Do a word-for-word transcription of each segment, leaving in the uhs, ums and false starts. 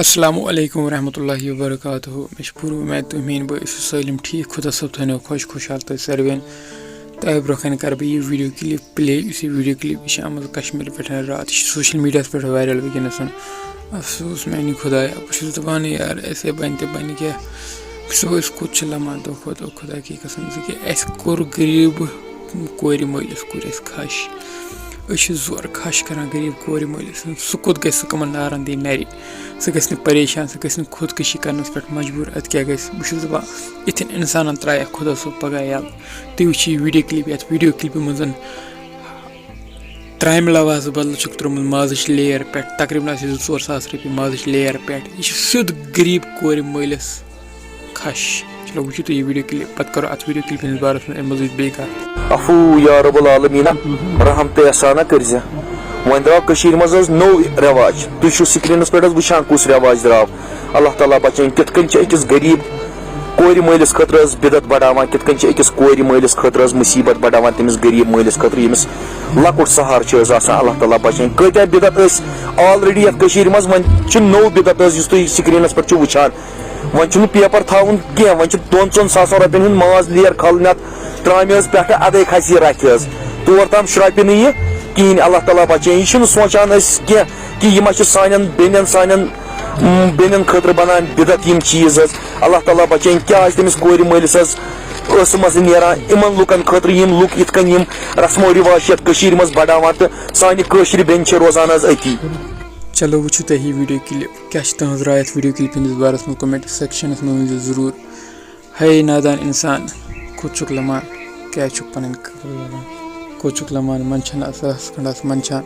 السلام علیکم ورحمۃ اللہ وبرکاتہ۔ مےٚ چھِ پوٗرٕ وۄمید تُہۍ میٲنۍ بٲے ٲسِو سٲلِم ٹھیٖک، خۄدا صٲب تھٲینو خۄش خۄشحال تۄہہِ ساروِین۔ تۄہہِ برونٛہہ کنہِ کرٕ بہٕ یہِ video clip play، یُس یہِ video clip، یہِ چھِ آمٕژ کشمیٖر پٮ۪ٹھ راتھ، یہِ چھِ social mediaہس پٮ۪ٹھ viral وٕنکیٚنَس۔ افسوس میانہِ خۄدایا، بہٕ چھُس دپان یار، ایسے بنہِ تہِ بنہِ کیٛاہ؟ سُہ أسۍ کوٚت چھِ لمان دۄہ کھۄتہٕ دۄہ، خۄدا کی قسم، ژٕ کیٛاہ، اَسہِ کوٚر غریٖب کورِ مٲلِس کوٚر اَسہِ خش۔ أسۍ چھِ زورٕ خش کران غریٖب کورِ مٲلِس۔ سُہ کوٚت گژھِ؟ سُہ کَمَن نارَن دِیہِ نَرِ؟ سُہ گژھِ نہٕ پریشان، سُہ گژھِ نہٕ خودکشی کرنَس پٮ۪ٹھ مجبوٗر۔ اَدٕ کیٛاہ گژھِ؟ بہٕ چھُس دَپان، یِتھٮ۪ن اِنسانَن ترٛایَکھ خۄدا صٲب پگاہ یَلہٕ۔ تُہۍ وٕچھِو یہِ video clip، یَتھ video clipہِ منٛز ترٛامہِ لَوازٕ بدلہٕ چھُکھ ترٛوومُت مازٕچ layer پٮ۪ٹھ، تقریٖباً آسہِ زٕ ژور ساس رۄپیہِ مازٕچ layer پٮ۪ٹھ۔ یہِ چھُ سیوٚد غریٖب کورِ مٲلِس خش۔ چلو، وٕچھِو تُہۍ یہِ video clip، پتہٕ کرو اتھ video clip ہٕنٛدِس بارس منٛز امہِ مزید بیٚیہِ کتھ۔ عفو یا رب العالمین، رحم تہٕ احسانہ کٔرزِ۔ وۄنۍ درٛاو کٔشیٖرِ منٛز حظ نوٚو رٮ۪واج۔ تُہۍ چھِو screenس پٮ۪ٹھ حظ وٕچھان کُس رٮ۪واج درٛاو۔ اللہ تعالیٰ بچٲیِن، کِتھ کٔنۍ چھِ أکِس غریٖب کورِ مٲلِس خٲطرٕ حظ بدعت بڑاوان، کِتھ کٔنۍ چھِ أکِس کورِ مٲلِس خٲطرٕ حظ مُصیبت بڑاوان، تٔمِس غریٖب مٲلِس خٲطرٕ، ییٚمِس لۄکُٹ سہارٕ چھُ حظ آسان۔ اللہ تعالیٰ بچٲیِن۔ کۭتیٛاہ بدعت ٲسۍ already یتھ کٔشیٖرِ منٛز، وۄنۍ چھِ نوٚو بدعت حظ، یُس تُہۍ screenس پٮ۪ٹھ چھِو وٕچھان۔ وۄنۍ چھُنہٕ paper تھاوُن کینٛہہ، وۄنۍ چھِ دۄن ژۄن ساسن رۄپین ہُنٛد ماز layer کھالُن اتھ ترٛامہِ حظ پٮ۪ٹھٕ، ادے کھسہِ یہِ رتھِ حظ۔ تور تام شرۄپہِ نہٕ یہِ کِہیٖنۍ۔ اللہ تعالیٰ بچٲیِن۔ یہِ چھُنہٕ سونٛچان أسۍ کینٛہہ کہِ یہِ ما چھِ سانٮ۪ن بیٚنٮ۪ن، سانٮ۪ن، م، بیٚنٮ۪ن خٲطرٕ بنان بدعت یِم چیٖز حظ۔ اللہ تعالیٰ بچٲیِن۔ کیٛاہ آسہِ تٔمِس کورِ مٲلِس حظ ٲسہٕ منٛزٕ نیران یِمن لُکن خٲطرٕ، یِم لُکھ یِتھ کٔنۍ یِم رسم و رِواج چھِ یتھ کٔشیٖرِ منٛز بڑاوان تہٕ سانہِ کٲشرِ بیٚنہِ چھِ روزان حظ أتی۔ چلو، وٕچھِو تُہۍ یہِ video clip۔ کیٛاہ چھِ تُہٕنٛز راے اَتھ video clip ہٕنٛدِس بارَس منٛز؟ Comment sectionس منٛز ؤنۍزیو ضروٗر۔ ہے نادان اِنسان، کوٚت چھُکھ لَمان؟ کیٛازِ چھُکھ پَنٕنۍ کَتھ لَمان؟ کوٚت چھُکھ لَمان؟ منٛدچھان آس رَژھ کھنٛڈَس منٛدچھان۔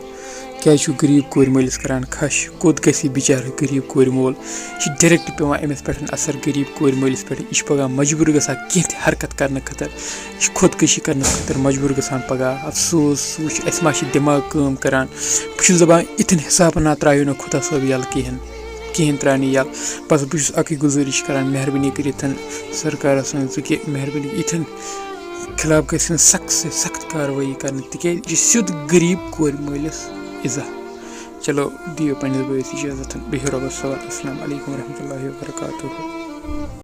کیٛازِ چھُکھ غریٖب کورِ مٲلِس کَران خَش؟ کوٚت گژھِ یہِ بِچارٕ غریٖب کورِ مول؟ یہِ چھِ direct پٮ۪وان أمِس پٮ۪ٹھ اَثر، غریٖب کورِ مٲلِس پٮ۪ٹھ۔ یہِ چھِ پَگاہ مجبوٗر گژھان کینٛہہ تہِ حرکت کَرنہٕ خٲطرٕ۔ یہِ چھِ خودکشی کرنہٕ خٲطرٕ مجبوٗر گژھان پگاہ۔ افسوس، وٕچھ، اَسہِ ما چھِ دٮ۪ماغ کٲم کران۔ بہٕ چھُس دَپان، یِتھٮ۪ن حِسابَن نہ ترٛایو نہٕ خۄدا صٲب یَلہٕ کِہیٖنۍ، کِہیٖنۍ ترٛایہِ نہٕ یَلہٕ۔ بس بہٕ چھُس اَکٕے گُزٲرِش کران، مہربٲنی کٔرِتھ سرکارَس سۭتۍ ژٕ کہِ مہربٲنی، یِتھٮ۪ن خلاف گژھِ نہٕ سخت سے سخت کاروٲیی کرنہٕ، تِکیٛازِ یہِ چھِ سیوٚد غریٖب کورِ مٲلِس اِزا۔ چلو، دِیِو پنٛنِس بٲیِس اِجازت، بِہِو رۄبَس حوالہٕ۔ السلام علیکم ورحمتہ اللہ وبرکاتہ۔